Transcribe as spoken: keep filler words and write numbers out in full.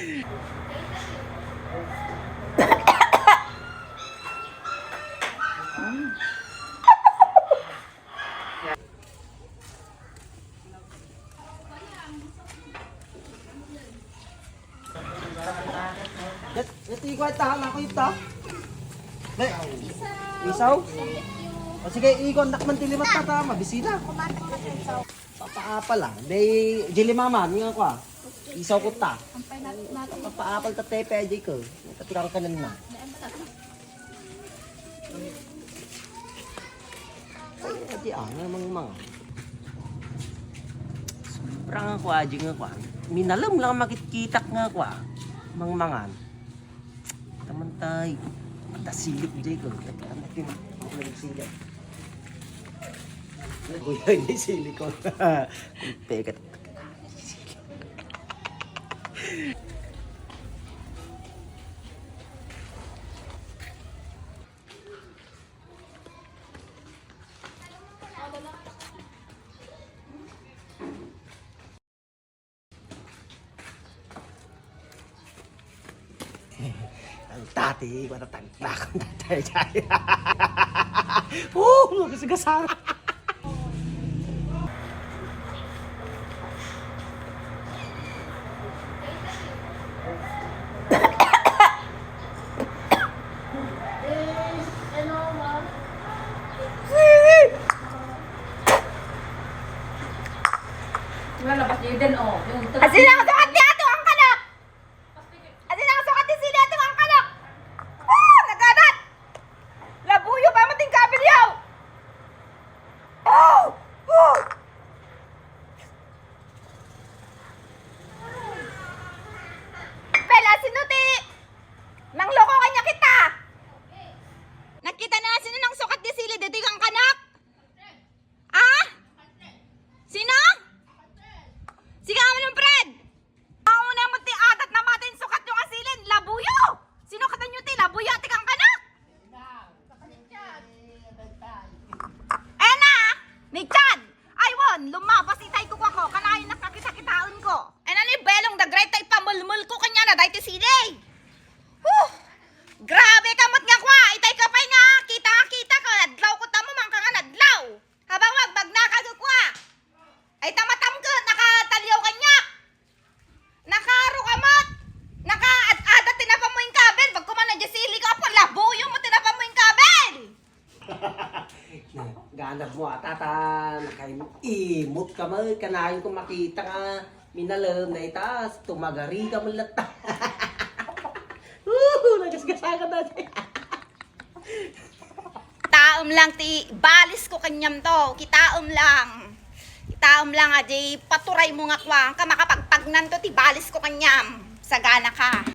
Ito, ito, ito, ito, ito, ito. Ne, isaw? O sige, igo, anak man ti limat ta, ta, mabisina. Papaapa lang. Day, jili mama, nga kwa. Isaw ko ta. Papaapal ta tepe, aja ko. Katikang kanan na. Ay, adi, ah, nga mangmangan. Sobra nga kwa, adi nga kwa. Minalem lang makitkitak nga kwa. Mangmangan. Tamantay. Ada silik, jay ko. Ano kin-, ano kin-, silik? Kuya, hindi silik ko. Pegat. Ang tati, wala tagdak, ang tatay dyan. Oh, magasgasang. Wala, labas ni Eden, oh. Yung Asin ang sukat ni Ato ang kanak! Asin ang sukat ni Sili Ato ang kanak! Ah! Nagadat! Labuyo pa mating kabilyaw! Oh! Oh! Bella, sino ti nangloko kanya kita? Nakita na sino nang sukat ni Sili ditoy kang kanak? Ah? Sino? Sige, Manong Fred! Mauna mo ti adat na matin sukat yung asilin, labuyo! Sino katan nyo ti labuyo, ti kangkanak? Ena, ni Chad! Ay, won, lumabas itay ko ako, kanayon nakakita-kitaon ko. Ena ni Belong, dagray ta ipamulmul ko kanya na, day ti sili. Huh! Grabe ka met nga kwa, itay ka pay nga, kita nga kita ka, adlaw ko tamo, mangka nga adlaw. Habang magbagnaka ko kwa. Ay, tamatam ka, nakataliaw kanya. Nakaro ka met. Naka-ad-adat tinapa mo yung kabel. Pag kumana di sili ko, apo, labuyo mo tinapa mo yung kabel. Na, ganap mo, atata, nakaimot ka met, kanayon ko makita ka, minalem na itas, tumagari ka met latta. Woo! Nagasgasa ka na. Kitaem lang ti balis ko kaniam to. Kitaem lang. Kitaem lang, adi paturay mo nga kuan ka makapagpagnan to ti balis ko kaniam. Sagana ka.